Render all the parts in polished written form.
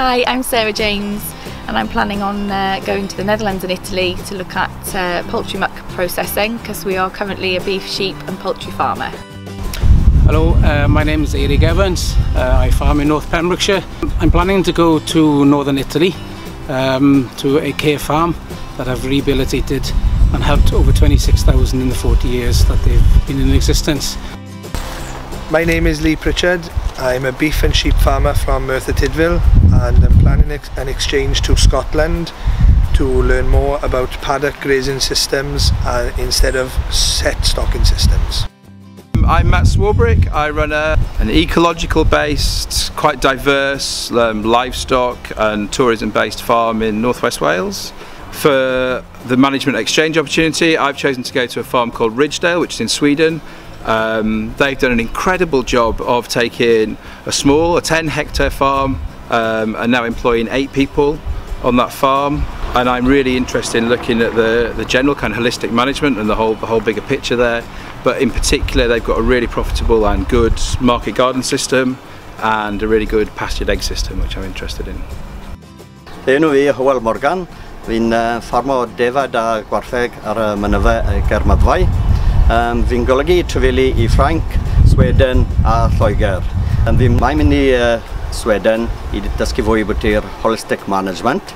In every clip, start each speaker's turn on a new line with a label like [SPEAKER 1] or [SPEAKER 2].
[SPEAKER 1] Hi, I'm Sarah James and I'm planning on going to the Netherlands and Italy to look at poultry muck processing because we are currently a beef, sheep and poultry farmer.
[SPEAKER 2] Hello, my name is Eric Evans. I farm in North Pembrokeshire. I'm planning to go to northern Italy to a care farm that I've rehabilitated and helped over 26,000 in the 40 years that they've been in existence.
[SPEAKER 3] My name is Lee Pritchard. I'm a beef and sheep farmer from Merthyr Tydfil and I'm planning an exchange to Scotland to learn more about paddock grazing systems instead of set stocking systems.
[SPEAKER 4] I'm Matt Swarbrick. I run an ecological based, quite diverse livestock and tourism based farm in North West Wales. For the management exchange opportunity, I've chosen to go to a farm called Ridgedale, which is in Sweden. They've done an incredible job of taking a 10 hectare farm and now employing 8 people on that farm. And I'm really interested in looking at the general kind of holistic management and the whole bigger picture there. But in particular, they've got a really profitable and good market garden system and a really good pastured egg system, which I'm interested in.
[SPEAKER 5] Enw fi Hywel Morgan. Fi'n ffarmo defaid a gwartheg ar y mynyddau ger Myddfai. Fi'n golygu trafelu i Ffrainc, Sweden a Lloegr. Fi'n mynd i Sweden i dysgu fwy bwyty'r holistic management.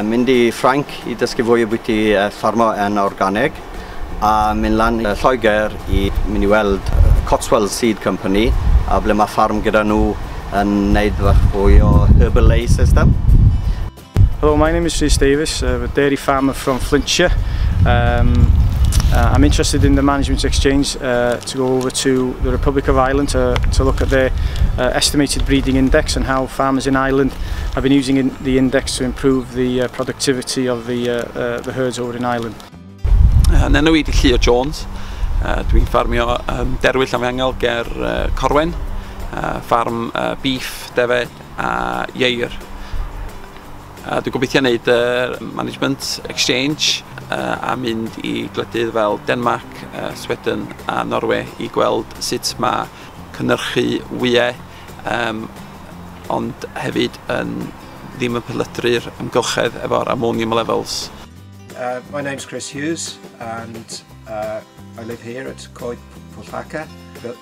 [SPEAKER 5] Mynd i Ffrainc i dysgu fwy bwyty ffarmo yn organig. A mynd lan i Lloegr i mynd i weld Cotswold Seed Company a ble mae ffarm gyda nhw yn neud fwy o herbal lay system.
[SPEAKER 6] Hello, my name is Rhys Davis, I'm a dairy farmer from Flintshire. I'm interested in the management exchange to go over to the Republic of Ireland to look at their estimated breeding index and how farmers in Ireland have been using the index to improve the productivity of the herds over in Ireland.
[SPEAKER 7] Yn enw i di Llio Jones. Dwi'n ffarmio Derwyll Llanfihangel ger Corwen, ffarm beef, defed a ieir. Dwi'n gobeithio wneud management exchange a mynd i gwledydd fel Denmark, Sweden a Norway i gweld sut mae cynhyrchu wyau ond hefyd yn ddim yn pelydru'r amgylchedd efo'r ammonium levels.
[SPEAKER 8] My name's Chris Hughes and I live here at Coed Pwllhaca,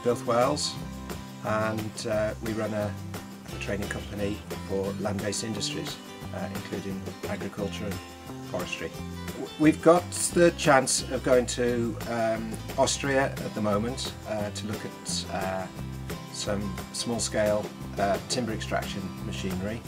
[SPEAKER 8] Builth Wells, and we run a training company for land-based industries, including agriculture and forestry. We've got the chance of going to Austria at the moment to look at some small-scale timber extraction machinery.